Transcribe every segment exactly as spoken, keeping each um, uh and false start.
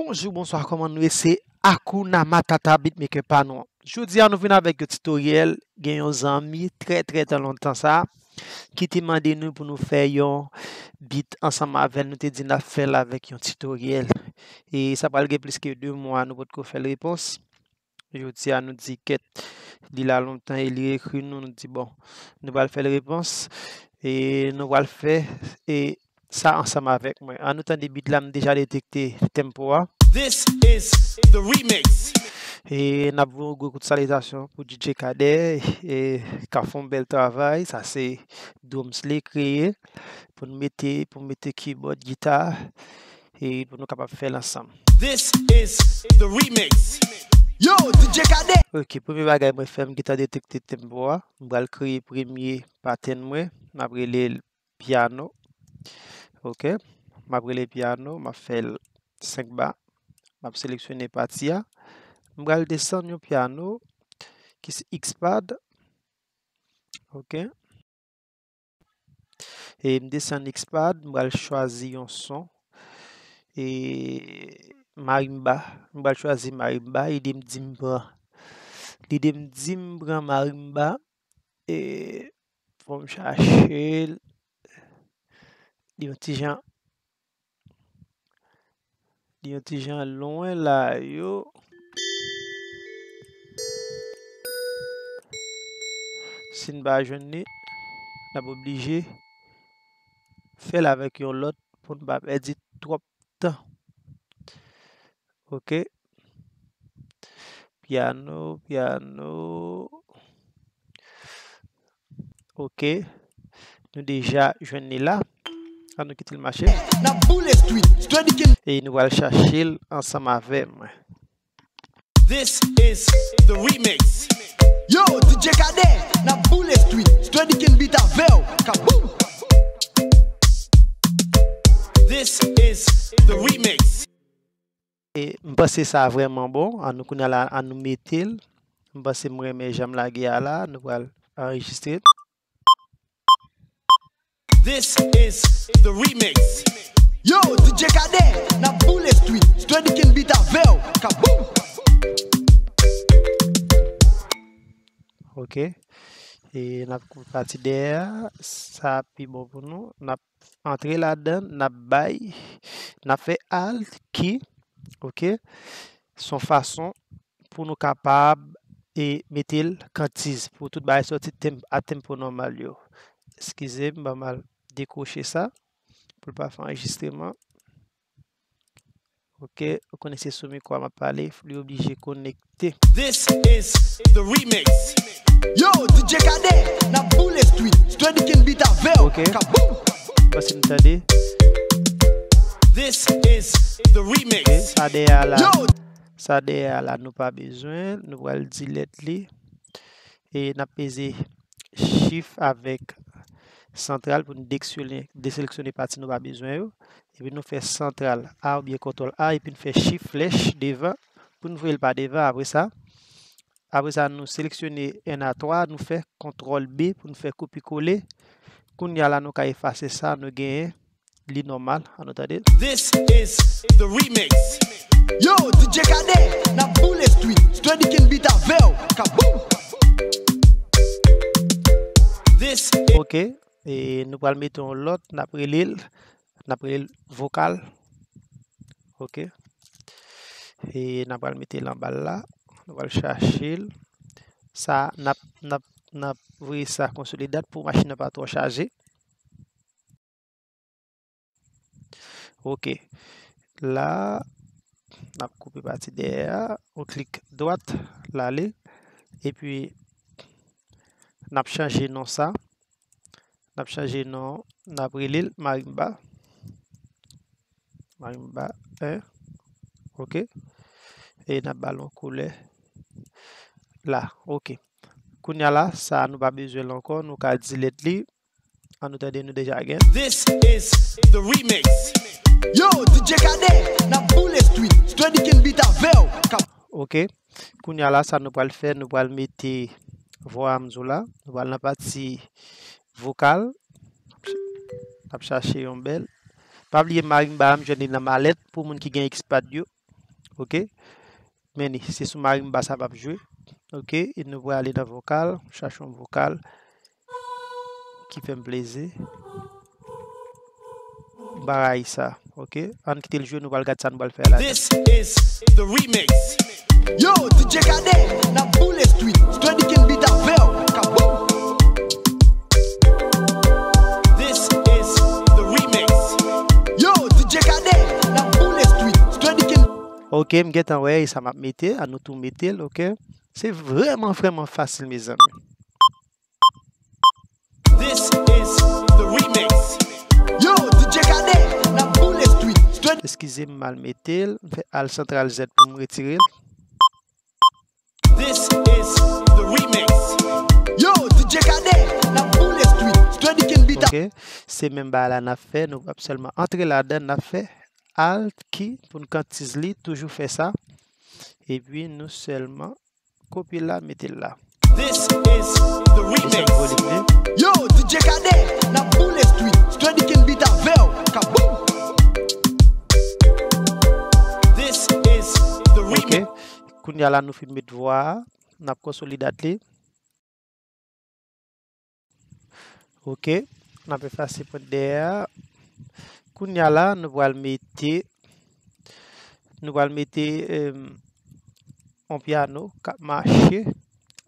Bonjou, bonswa, kòman nou ye? Se Hakuna Matata Beatmaker pa nou an. Jodi a, nou vin avèk yon titoryèl, gen yon zanmi trè, trè tan lontan sa, ki te mande nou pou nou fè yon beat ansanm avè l. Nou te di n ap fè l avèk yon titoryèl. E sa pral gen plis ke de mwa, nou potko fè l repons. Jodi a, nou di kèt, li la lontan e li ekri nou, nou di bon, nou pral fè l repons. E nou pral fè, e sa ansanm avèk mwen. Ann nou tande beat la, m deja detekte tempo a. This is the remix. E n ap voye yon gwo kout salitasyon pou D J Cadet, e k ap fè yon bèl travay. Sa se drums li kreye pou n mete, pou mete keyboard, gita, e pou nou kapab fè l ansanm. This is the remix. Yo, D J Cadet. Ok, premye bagay mwen fè, m gentan detekte tempo a. M pral kreye premye pattern mwen. M ap rele l piano. Ok. M ap rele piano, m ap fè l senk ba. M ap seleksyone pati a. M pral desann yon piano ki se X pad. Ok. E m desann X pad, m pral chwazi yon son. E marimba, m pral chwazi marimba, lide m di m pran. Lide m di m pran marimba, e fò m chache l yon ti jan, yon ti jan lwen la yo. Si n pa jwenn li, n ap oblije fè l avèk yon lòt pou n pa pèdi twòp tan. Ok. Piano, piano. Ok. Nou deja jwenn li la. Ann nou kite l mache. N ap boule street, Straight King. E nou pral chache l ansanm avè mwen. This is the remix. Yo, D J Cadet, n ap boule street, Straight King beat avè w. Kaboom! This is the remix. E, m panse sa vrèman bon. Ann nou kounye a la, ann nou mete l. M panse m renmen jan m lage a la. Nou pral anrejistre. This is the remix. Yo, D J Cadet, n ap boule street. Straight King beat avè w. Kaboom! Ok. E n ap koupe pati dèyè a. Sa pi bon pou nou. N ap antre ladan, n ap bay, n ap fè alt key, ok? Se yon fason pou nou kapab e mete l kantiz, pou tout bagay sòti tenp-, a tempo nòmal yo. Eskize m, ban m al dekwoche sa, pou l pa fè anrejistreman. Ok, ou konnen se sou mikwo a m ap pale, li oblije konekte. This is the remix. Yo, D J Cadet, n ap boule street. Straight King beat avè w. Ok. Kaboom! Pase m tande. This is the remix. Ok, sa dèyè a la. Yo! Sa dèyè a la, nou pa bezwen. Nou pral delete li. E n ap peze Shift avèk santral pou n deseleksyone, deseleksyone pati nou pa bezwen yo. Epi nou fè santral A oubyen kontwòl A, epi n fè Shift flèch devan pou n voye l pa devan. Apre sa, apre sa, nou seleksyone N A twa, nou fè kontwòl B pou n fè kopi kole. Kounye a la, nou ka efase sa, nou genyen li nòmal. Ann nou tande. This is the remix. Yo, D J Cadet, n ap boule street. Straight King beat avè w. Kaboom! This is... Ok. E nou pral mete yon lòt, n ap rele l, n ap rele l vokal. Ok. E n ap pral mete l anba l la. Nou pral chache l. Sa, n ap, n ap, n ap voye sa konsolidat pou machin nan pa twò chaje. Ok. La, n ap koupe pati dèyè a. On klik dwat, l ale. Epi, n ap chanje non sa. N ap chanje non, n ap rele l Marimba. Marimba en. Ok. E n ap ba l yon koulè. La, ok. Kounye a la, sa a nou pa bezwen l ankò, nou ka delete li. Ann nou tande, nou deja gen. This is the remix. Yo, D J Cadet, n ap boule street. Straight King beat avè w. Kap... Ok. Kounye a la, sa nou pral fè, nou pral mete vwa a m sou la. Nou pral nan pati vokal. N ap chache yon bèl. Pa bliye marimba a, m jwenn li nan malèt pou moun ki gen X pad yo. Ok. Men li, se sou marimba sa m ap jwe. Ok, e nou prale nan vokal, chache yon vokal ki fè m plezi. M pa rayi sa. Ok, ann kite l jwe, nou pral gad sa nou pral fè la. This is the remix. Yo, D J Cadet, n ap boule street. Steady Ken beat avè w. Kaboom! This is the remix. Yo, D J Cadet, n ap boule street. Steady Ken. Ok, m gentan wè e sa m ap mete, an nou tou mete l, ok. Se vrèman, vrèman fasil, mezanmi. This is the remix. Yo, D J Cadet, n ap boule street. Eskize m, m al mete l, m fè Alt Santral Z pou m retire l. This is the remix. Yo, D J Cadet, n ap boule street. Steady Ken beat. Ok, se menm bagay la n ap fè, nou p ap sèlman antre ladan, n ap fè Alt key pou n kantiz li, toujou fè sa. Epi nou sèlman kopye l la, mete l la. This is the remix. Desann volim li. Yo, D J Cadet, n ap boule street. Steady Ken beat avè w. Kaboom! This is the remix. Ok. Kounye a la nou fin met vwa a, n ap konsolide li. Ok, n ap efase pwent dèyè a. Kounye a la, nou pral mete, nou pral mete, em, yon pyano k ap mache.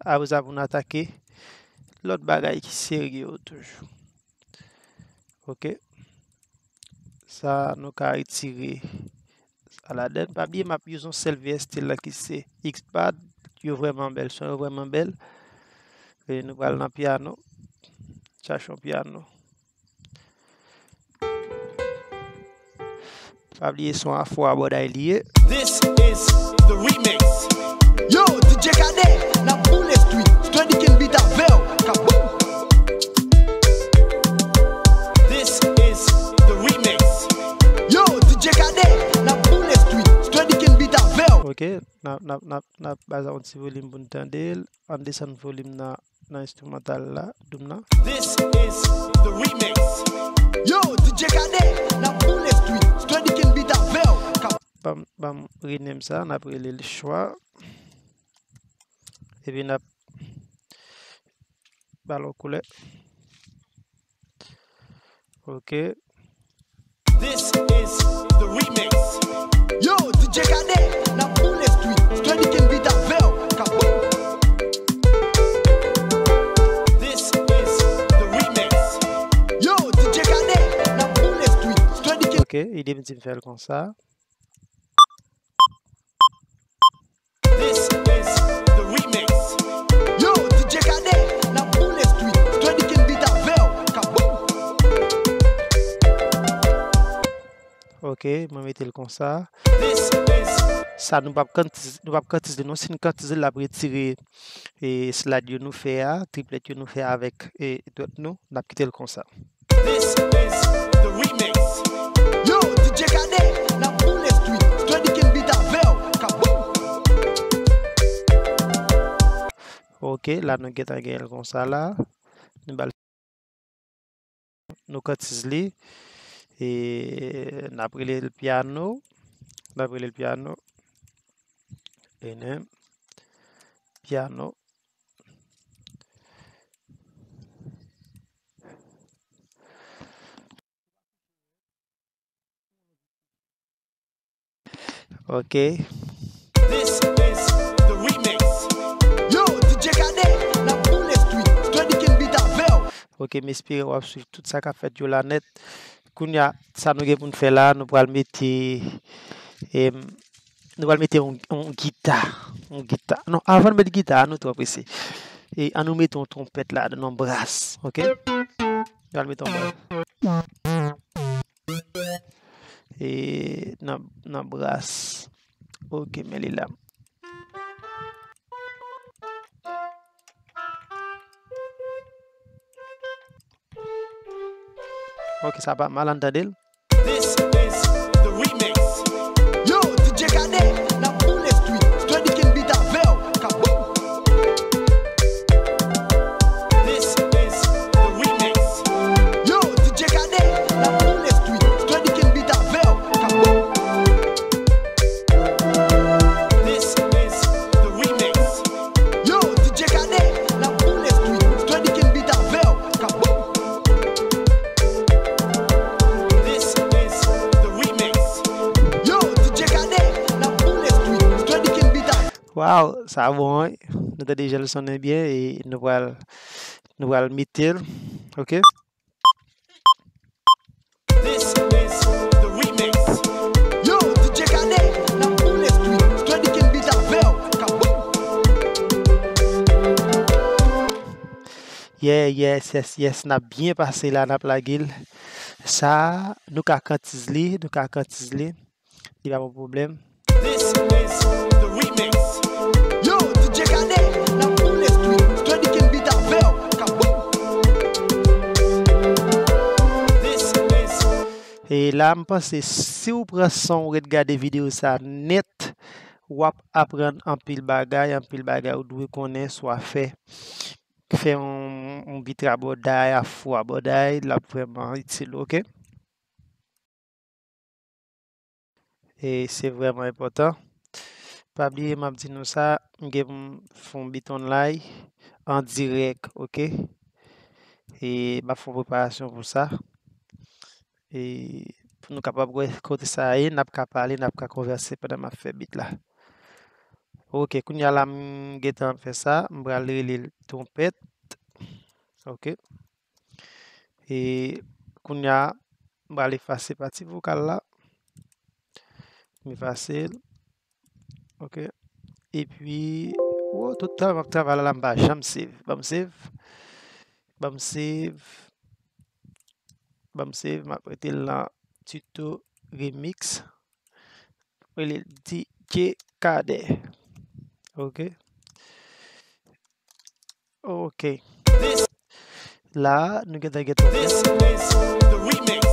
Apre sa, pou n atake lòt bagay ki serye yo toujou. Ok. Sa, nou ka retire sa ladan. Pa bliye, m ap use yon sèl V S T la ki se X-Pad. Yo vrèman bèl, son yo vrèman bèl. E nou pral nan pyano. Chache yon pyano. Pa bliye, se yon afro abòday li ye. This is the remix. Yo, D J Cadet, n ap boule street. Steady Ken beat avè w. Kaboom! This is the remix. Yo, D J Cadet, n ap boule street. Steady Ken beat avè w. Ok, n ap, n ap, n ap, n ap ba sa yon ti volim pou n tande l. Ann desann volim nan, nan enstrimantal la, doum nan. This is the remix. Yo, D J Cadet, n ap boule street. Steady Ken beat avè w. Ban m, ban m rename sa, n ap rele l chwa. Epi n ap ba l yon koulè. Ok. This is the remix. Yo, D J Cadet, n ap boule street. Steady Ken beat avè w. Kaboom! This is the remix. Yo, D J Cadet, n ap boule street. Steady Ken. Ok, li depi di m fè l konsa. This is the remix. Yo, D J Cadet, n ap boule street. Steady Ken beat avè w. Kaboom! Ok, mwen mete l konsa. This is. Sa nou p ap kantiz-, nou p ap kantize non. Si n kantize l, l ap retire, e, slide yo nou fè a, triplèt yo nou fè avèk, e, dwèt nou. N ap kite l konsa. This is the remix. Yo, D J Cadet, n ap boule street. Steady Ken beat avè w. Kaboom! Ok, la nou gentan gen l konsa la. Nou ba l, nou kantiz li. E n ap rele l pyano. N ap rele l pyano. E nen. Pyano. Ok. This is the remix. Yo, D J Cadet, n ap boule street. Steady Ken beat avè w. Ok, m espere w ap swiv tout sa k ap fèt yo la nèt. Kounye a, sa nou gen pou n fè la, nou pral mete, em, nou pral mete yon, yon gita. Yon gita. Non, avan n met gita a, nou twò prese. E ann nou mete yon twonpèt ladan, yon bras. Ok? Nou pral mete yon bras. E nan, nan bras. Ok, men li la. Ok, sa pa mal, ann tande l. This is the remix. Yo, D J Cadet, n ap boule street. Steady Ken beat avè w. Kaboom! This is the remix. Yo, D J Cadet, n ap boule street. Steady Ken beat avè w. Kaboom! Wow, sa bon, wi. Nou tande jan l sonnen byen e nou pral, nou pral mete l. Ok. This is the remix. Yo, D J Cadet, nan pou lespri, Stradikin beat avè w, kaboum. Yeah, yes, yes, yes, n ap byen pase la, n ap lage l. Sa, nou ka kantiz li, nou ka kantiz li. Li pa yon pwoblèm. This is the remix. Yo, D J Cadet, nan pou lespri, Stradikin beat avè w, kaboum. This is E la, m panse si w pran san w ret gade videyo sa nèt, w ap aprann anpil bagay, anpil bagay ou dwe konnen, swa fè, fè yon, yon bit rabòday, afro rabòday, l ap vrèman itil, ok? E se vrèman enpòtan. Pa bliye, m ap di nou sa, m gen pou m fè yon bit online an dirèk, ok? E m ap fè yon preparasyon pou sa. E pou nou kapab wè kote sa ye, n ap ka pale, n ap ka konvèse pandan m ap fè bit la. Ok, kounye a la, m gentan ap fè sa, m pral rele l twonpèt. Ok. E kounye a, m pral efase pati vokal la. M efase l. Ok. Epi, wo, tout tan m ap travay la, la, m pa janm save. Ban m save. Ban m save. Ban m save. M ap mete l nan tuto remix. Rele l D J Cadet. Ok. Ok. La, nou gentan gen twonpèt. This is the remix.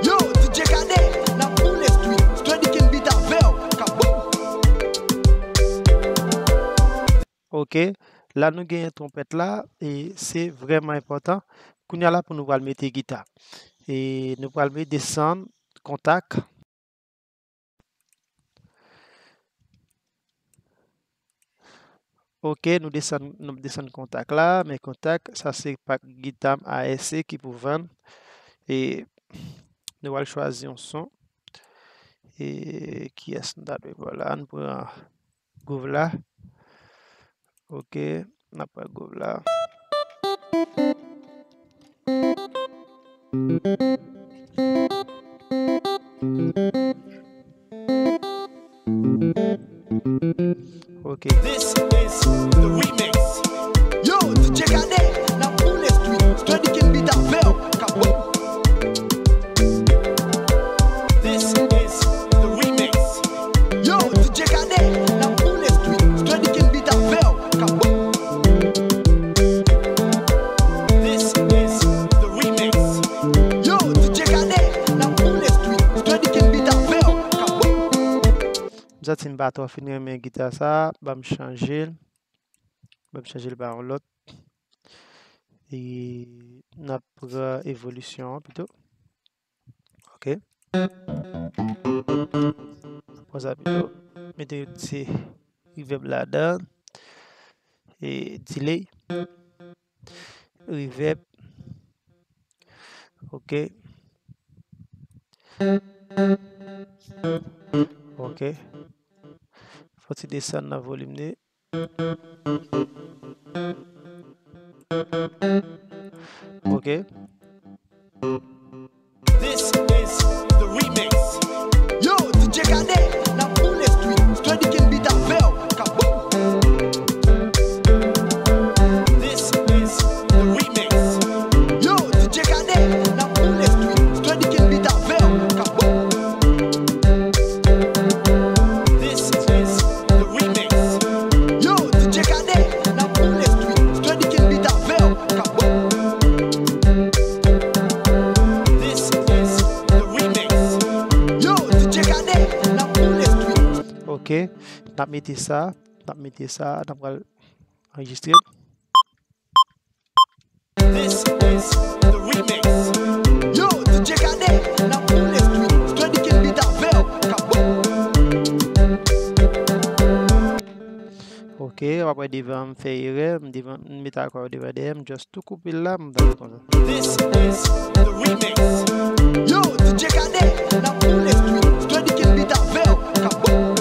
Yo, D J Cadet, nan pou lespri, Stradikin beat avè w, kaboum. Ok, la nou genyen twonpèt la, e se vrèman enpòtan. Kounye a la pou nou pral mete gita. E nou pral mete desann kontak. Ok, nou desann, nou desann kontak la, men kontak, sa se pak gita m A S C ki pou vann. E nou pral chwazi yon son. E kiyès nou ta dwe pran la? Nou pran Groove la. Ok, n ap pran Groove la. Ok. This is the remix. Yo, D J Cadet, nan pou lespri, Stradikin beat avè w, kaboum. This is the remix. Yo, D J Cadet, nan pou lespri, Stradikin beat avè w, kaboum. This is the remix. Yo, D J Cadet, nan pou lespri, Stradikin beat avè w, kaboum. M santi m pa twò fin renmen gita sa, ban m chanje l. Ban m chanje l pa yon lòt. E n ap pran evolisyon an pito. Ok. N ap pran sa pito. Mete ti reverb ladan. E delay. Reverb. Ok. Ok. Fò ti desann nan volim li. Ok. This is the remix. Yo, D J Cadet, nan pou lespri, Stradikin beat avè w, kaboum. This is the remix. Yo, D J Cadet, nan pou lespri, Stradikin beat avè w, kaboum. This is the remix. Yo, D J Cadet, nan pou lespri, Stradikin beat avè w, kaboum. This is the remix. Yo, D J Cadet, nan pou lespri. Ok, n ap mete sa, n ap mete sa, n ap pral anrejistre. This is the remix. Yo, D J Cadet, nan pou lespri, Stradikin beat avè w, kaboum. Ok, w ap wè devan m fè erè, m devan, m met akò devan dèyè, m just tou koupe l la, m dal konsa. This is the remix. Yo, D J Cadet, nan pou lespri, Stradikin beat avè w, kaboum.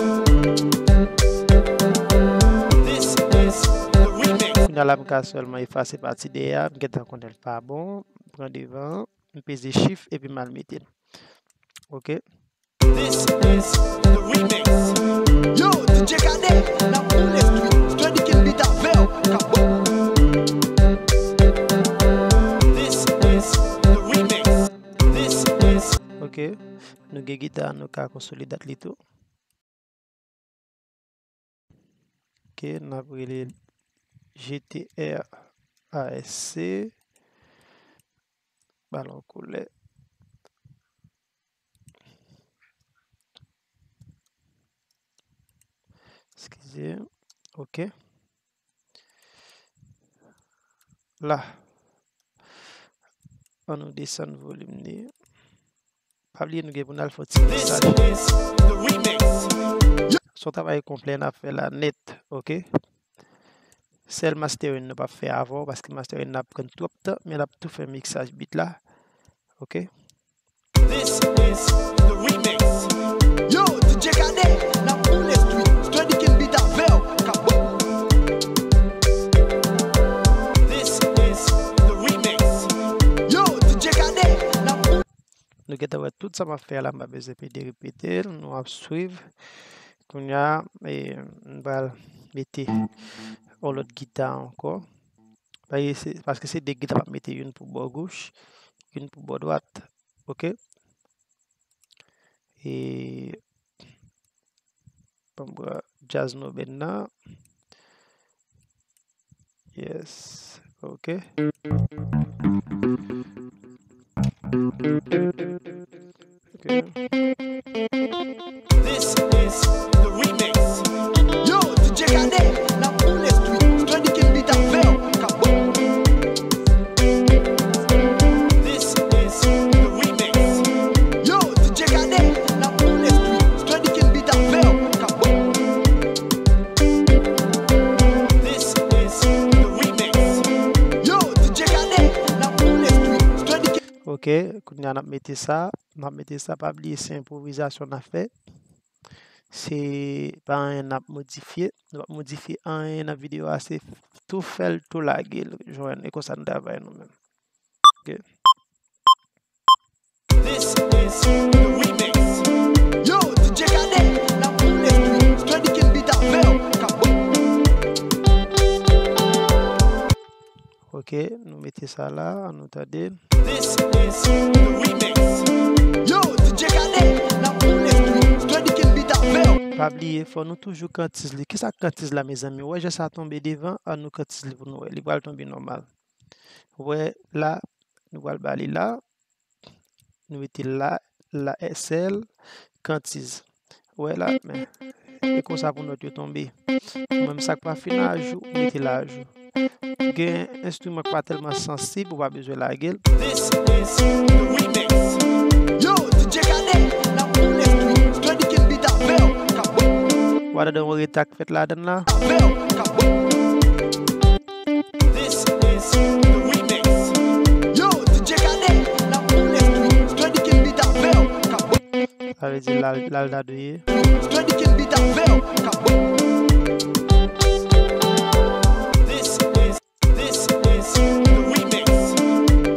La, m ka sèlman efase pati dèyè a, m gentan konnen l pa bon, m pran devan, m peze shift epi m al mete l. Ok. This is the remix. Yo, D J Cadet, n ap boule street. Steady King beat avè w, k ap boule. This is the remix. This is. Ok, nou gen gita, nou ka konsolide li tou. Ok, n ap rele l G T R A S C. Balon koulè. Eskize. Ok. La. An nou desann volim li. Pa bliye nou gen pou n al fè yon ti miksaj. Se yon travay konplè n ap fè la nèt, ok? Sèl mastering nou p ap fè avè w, paske mastering nan ap pran twòp tan, men n ap tou fè miksaj beat la, ok? This is the remix. Yo, D J Cadet, n ap boule street. Steady King beat avè w, k ap boule. This is the remix. Yo, D J Cadet, n ap boule. Nou gentan wè tout sa m ap fè a la, m pa bezwen pede repete l, nou ap swiv. Kounye a, e, m pral mete yon lòt gita ankò. Paske se, paske se de gita m ap mete, youn pou bò goch, youn pou bò dwat. Ok? E Ban m pran djaz nou menm nan. Yes. Ok. Ok. This is the remix. Yo, D J Cadet, n ap boule street. Steady King beat avè w, k ap boule. This is the remix. Yo, D J Cadet, n ap boule street. Steady King beat avè w, k ap boule. This is the remix. Yo, D J Cadet, n ap boule street. Steady King. Ok, kounye a n ap mete sa. N ap mete sa, pa bliye se enpwovizasyon n ap fè. Se pa anyen n ap modifye. Nou p ap modifye anyen nan videyo a, se tou fè l, tou lage l, jwenn, e konsa n travay nou menm. Ok. This is the remix. Yo, D J Cadet, n ap boule street. Steady King beat avè w, k ap boule. Ok, nou mete sa la, an nou tande. This is the remix. Yo, D J Cadet, n ap boule street. Steady King beat avè w. Pa bliye, fò nou toujou kantiz li. Kisa kantiz la, mezanmi? Ou wè jan sa tonbe devan, an nou kantiz li pou nou wè. Li pral tonbe nòmal. Ou wè la, nou pral ba li la. Nou mete la, la S L, kantiz. Ou wè la, men, e konsa pou nòt yo tonbe. Ou menm sa k pa fin ajou, ou mete l ajou. Gen enstriman k pa tèlman sansib, ou pa bezwen lage l. This is the remix. Yo, D J Cadet, n ap boule street. Steady King beat avè w, k ap boule. W a tande yon reta k fèt ladann la. Avè w, k ap boule. This is the remix. Yo, D J Cadet, n ap boule street. Steady King beat avè w, k ap boule. Sa vle di l al, l al dadouye. Steady King beat avè w, k ap boule. This is, this is the remix.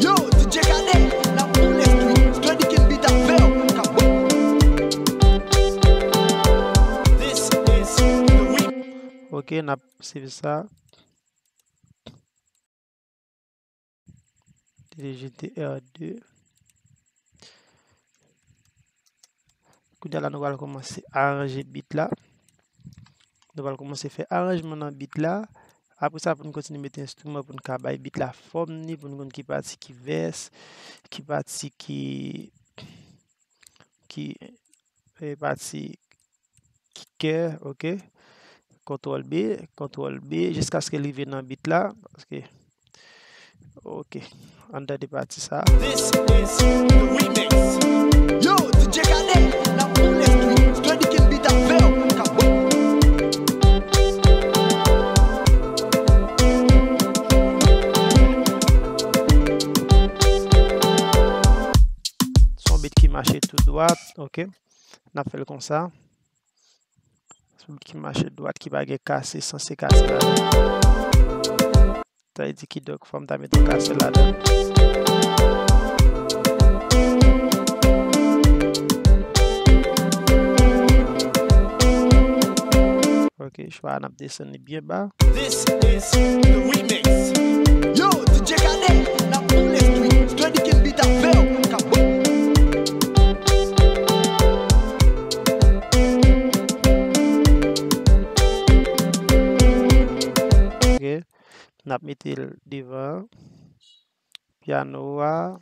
Yo, D J Cadet, n ap boule street. Steady King beat avè w, k ap boule. This is the remix. Ok, n ap swiv sa. T T G T R de. Kounye a la, nou pral kòmanse aranje beat la. Nou pral kòmanse fè aranjman nan beat la. Apre sa, pou n kontinye mete enstriman, pou n ka bay beat la fòm ni, pou n konn ki pati ki vès, ki pati ki, ki, e, pati ki kè, ok. Kontwòl B, kontwòl B, jiskaske l rive nan beat la, paske, ok, ann tande pati sa. This is the remix. Yo, D J Cadet, n ap boule street. Steady King beat avè w, k ap boule. Se yon beat ki mache tou dwat, ok. N ap fè l konsa. Sou ki mache dwat, ki pa gen kase, sanse kase la. Sa vle di kidonk, fò m ta mete yon kase ladan. Ok, chwa a, n ap desann li byen ba. This is the remix. Yo, D J Cadet, n ap boule street. Straight King beat avè w, kaboum. Ok. N ap mete l devan. Pyano a,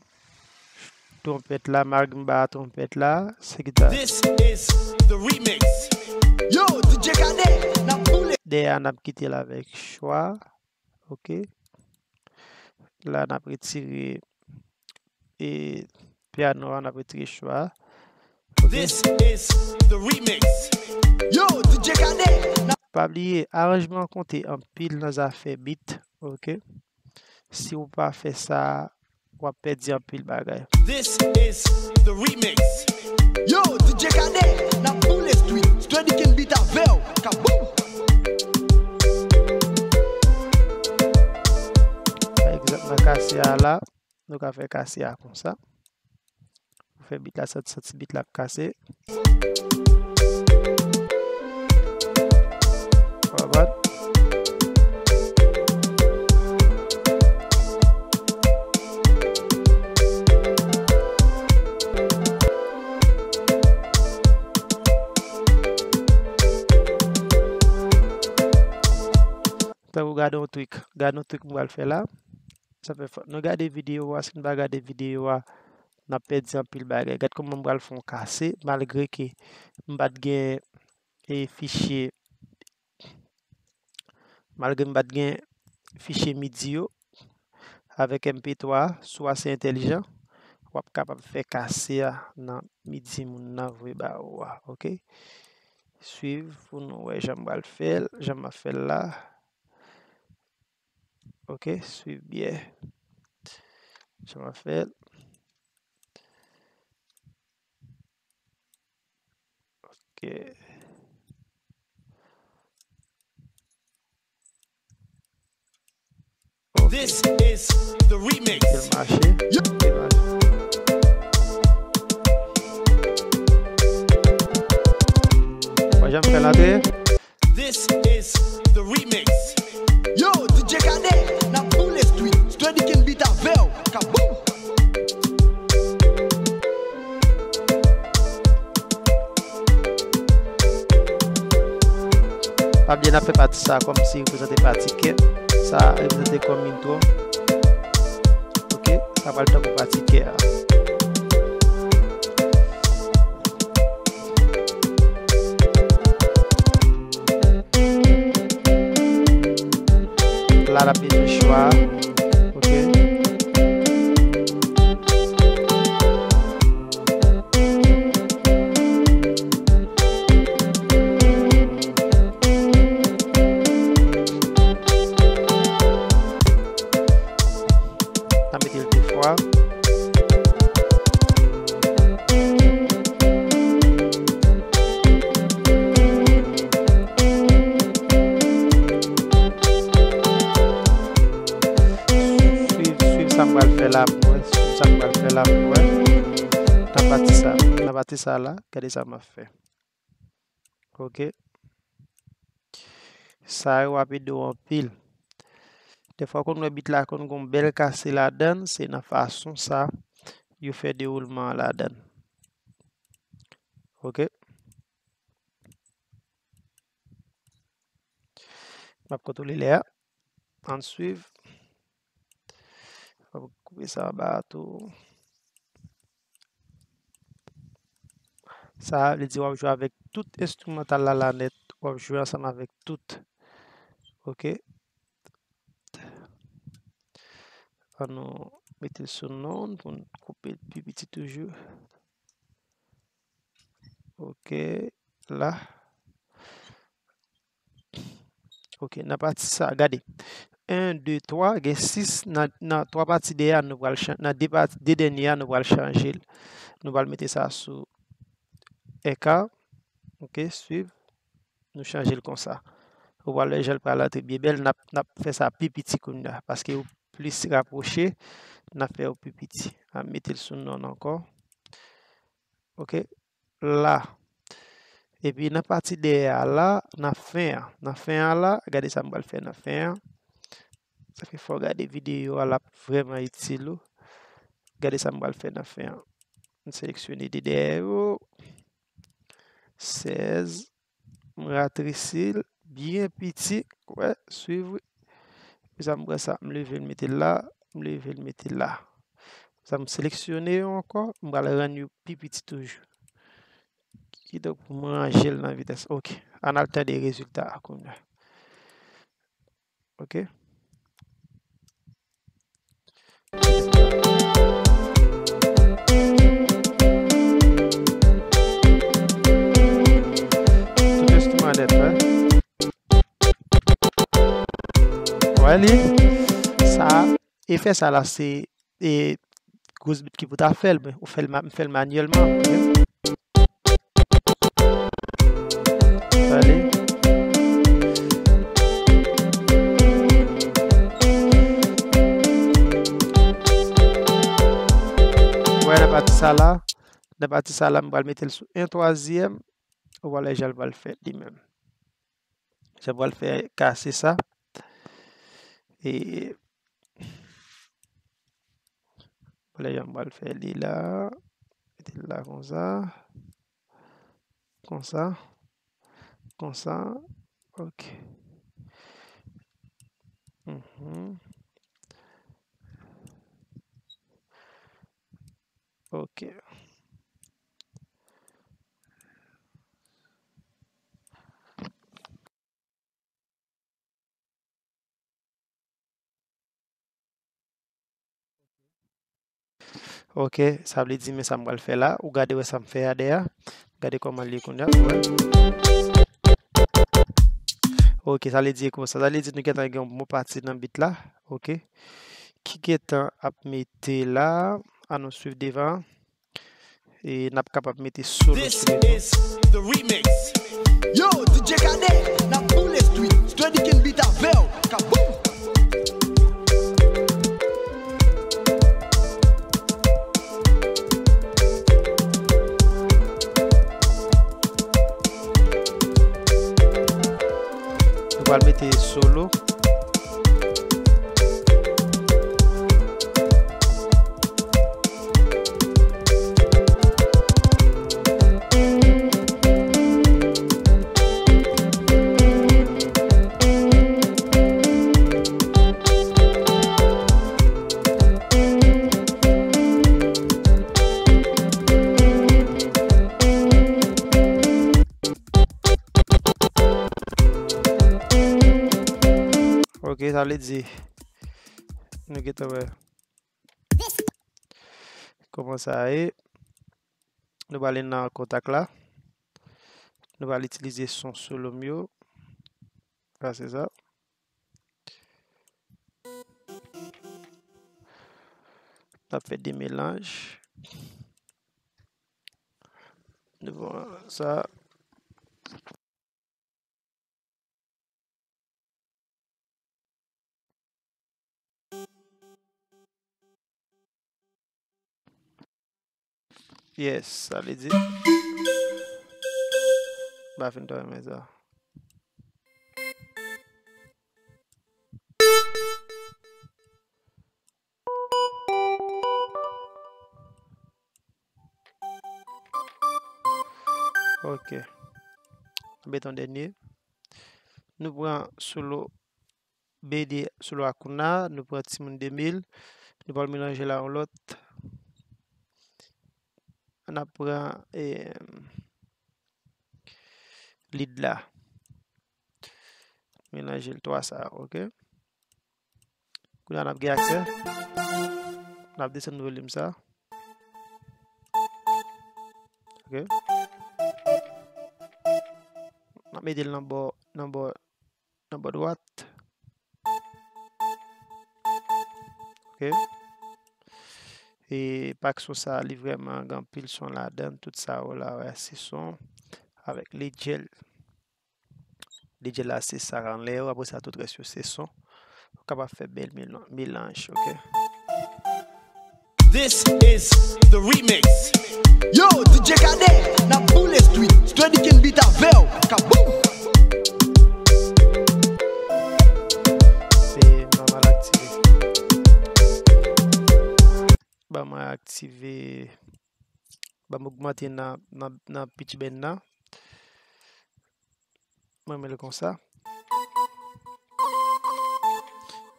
twonpèt la, malgre m pa twonpèt la, se gita. This is the remix. Yo, D J Cadet, n ap boule. Dèyè a, n ap kite l avèk chwa. Ok. La, n ap retire, e, pyano a, n ap retire chwa. Ok. This is the remix. Yo, D J Cadet, n ap... Pa bliye, aranjman konte anpil nan zafè beat. Ok. Si w pa fè sa, w ap pèdi anpil bagay. This is the remix. Yo, D J Cadet, n ap boule street. Straight King beat avè w, kaboum. Pa egzanp, nan kase a la, nou ka fè kase a konsa. Pou fè beat la, santi, santi beat la ap kase. Konprann? Tankou gade yon trik. Gade yon trik m pral fè la. Sa fè fò nou gade videyo a. Si nou pa gade videyo a, n ap pèdi anpil bagay. Gad kòman m pral fè yon kase, malgre ke m pa t gen, e, fichye, malgre m pa t gen fichye midi yo, avèk M P twa, si w ase entèlijan, w ap kapab fè kase a nan midi moun nan voye ba ou a, ok? Swiv pou nou wè jan m pral fè l, jan m ap fè l la. Ok, swiv byen. Jan m ap fè l. Ok. Ok. This is the remix. Byen mache. Byen mache. Mwen janm fè l antre. This is the remix. Yo, D J Cadet, n ap boule street. Straight King beat avè w, kaboum. Pa bliye n ap fè pati sa kòmsi reprezante pati kè. Sa reprezante kòm intro. Ok, sa pral tankou pati kè a. La, n ap mete chwa. Ok. N a mete l de fwa. Swiv, swiv sa m pral fè la pou wè. Swiv sa m pral fè la pou wè. Nan pati sa, nan pati sa la, gade sa m ap fè. Ok. Sa yo ap ede w anpil. Dèfwa w konn wè beat la konn gon bèl kase ladann, se nan fason sa yo fè dewoulman an ladann. Ok. M ap kontwole lè a. Ann swiv. Fò m koupe sa anba a tou. Sa vle di w ap jwe avèk tout enstrimantal la, la nèt. W ap jwe ansanm avèk tout. Ok. Ann nou mete l sou noun pou n koupe l pi piti toujou. Ok. La. Ok, nan pati sa, gade. En, de, twa, gen sis, nan, nan twa pati dèyè a, nou pral chan-, nan de pati, de dènye a, nou pral chanje l. Nou pral mete sa sou eka. Ok, swiv. Nou chanje l konsa. Ou pral wè jan l pral antre byen bèl. N ap, n ap fè sa pi piti kounye a, paske ou plis rapwoche, n ap fè yo pi piti. N ap mete l sou none ankò. Ok. La. Epi nan pati dèyè a la, nan fen an. Nan fen an la, gade sa m pral fè nan fen an. Sa fè fò w gade videyo a, l ap vrèman itil ou. Gade sa m pral fè nan fen an. M seleksyone de dèyè yo. Sèz. M ratresil byen piti. Wè, swiv wi. Epi sa m pran sa, m leve l mete l la, m leve l mete l la. Sa m seleksyone yo ankò, m pral rann yo pi piti toujou. Kidonk pou m ranje l nan vitès. Ok, ann al tande rezilta a kounye a. Ok. Tout enstriman nèt, wè. Wè li, sa, efè sa la, se e Groove Beat ki pou ta fè l, men ou fè l, m fè l manyèlman. Ok? Tande. Wè, nan pati sa la, nan pati sa la, m pral mete l sou en twazyèm, ou pral wè jan l pral fèt li menm. Jan m pral fè kase sa. E, vwala jan m pral fè li la. Mete l la konsa. Konsa. Konsa. Ok. Mhm. Ok. Ok, sa vle di, men sa m pral fè la. Ou gade wè sa m fè a dèyè. Gade kòman l ye kounye a. Wè. Ok, sa vle di e konsa. Sa vle di nou gentan gen yon bon pati nan beat la. Ok. Ki gentan ap mete la. Ann nou swiv devan. E n ap kapab mete solo sou li tou. This is the remix. Yo, D J Cadet, n ap boule street. Steady Ken beat avè w. Kaboom! Nou pral mete solo. Ok, sa vle di, nou gentan wè kòman sa ye. Nou prale nan kontak la. Nou pral itilize son solo m yo. Sa se sa. N ap fè de melanj. Nou pran sa. Yes, sa vle di. M pa fin twò renmen sa. Ok. Mete yon dènye. Nou pran solo B D solo Akuna, nou pran Timoun de mil, nou pral melanje l a yon lòt. N ap pran, eh, lead la. Melanje l twa sa, ok? Kounye a n ap gen aksè. N ap desann volim sa. Ok. N ap mete l nan bò, nan bò, nan bò dwat. Ok. E pak son sa, li vrèman gen anpil son ladan l, tout sa yo la, wè, se son avèk legel. D J la se sa k anlè yo, apre sa tout rès yo se son. Ou kapab fè bèl melan- melanj, ok? This is the remix. Yo, D J Cadet, n ap boule street. Steady Ken beat avè w. Kaboom! Se nòmal aktive. Ban mwen aktive. Ban m ogmante nan, nan, nan pitch band nan. Mwen mete l konsa.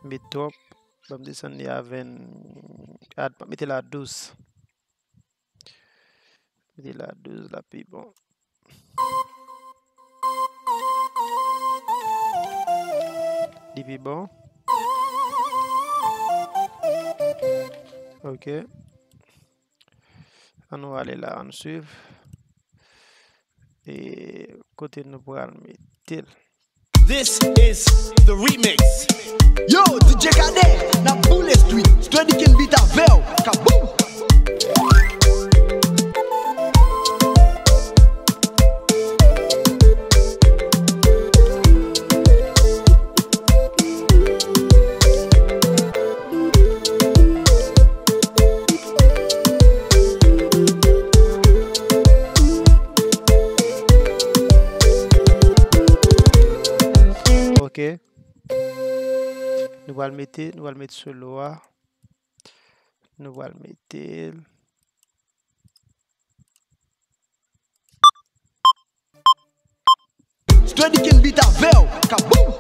Met twòp. Ban m desann li a ven, a, mete l a douz. Mete l a douz la pi bon. Li pi bon. Ok. Ann nou ale la, ann swiv. E kote nou pral mete l. This is the remix. Yo, D J Cadet, n ap boule street. Steady Ken beat avè w. Kaboom! Ok. Nou pral mete, nou pral mete solo a. Nou pral mete l. Steady Ken beat avè w. Kaboom!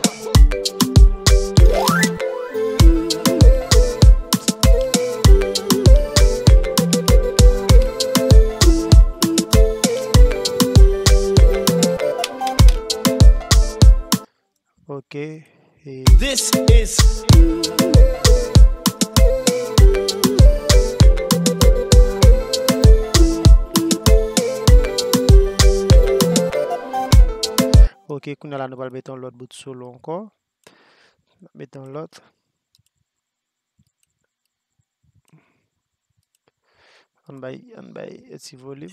Ok. E This is Ok, kounye a la nou pral mete yon lòt bout solo ankò. N ap mete yon lòt. Ann bay, ann bay yon ti volim.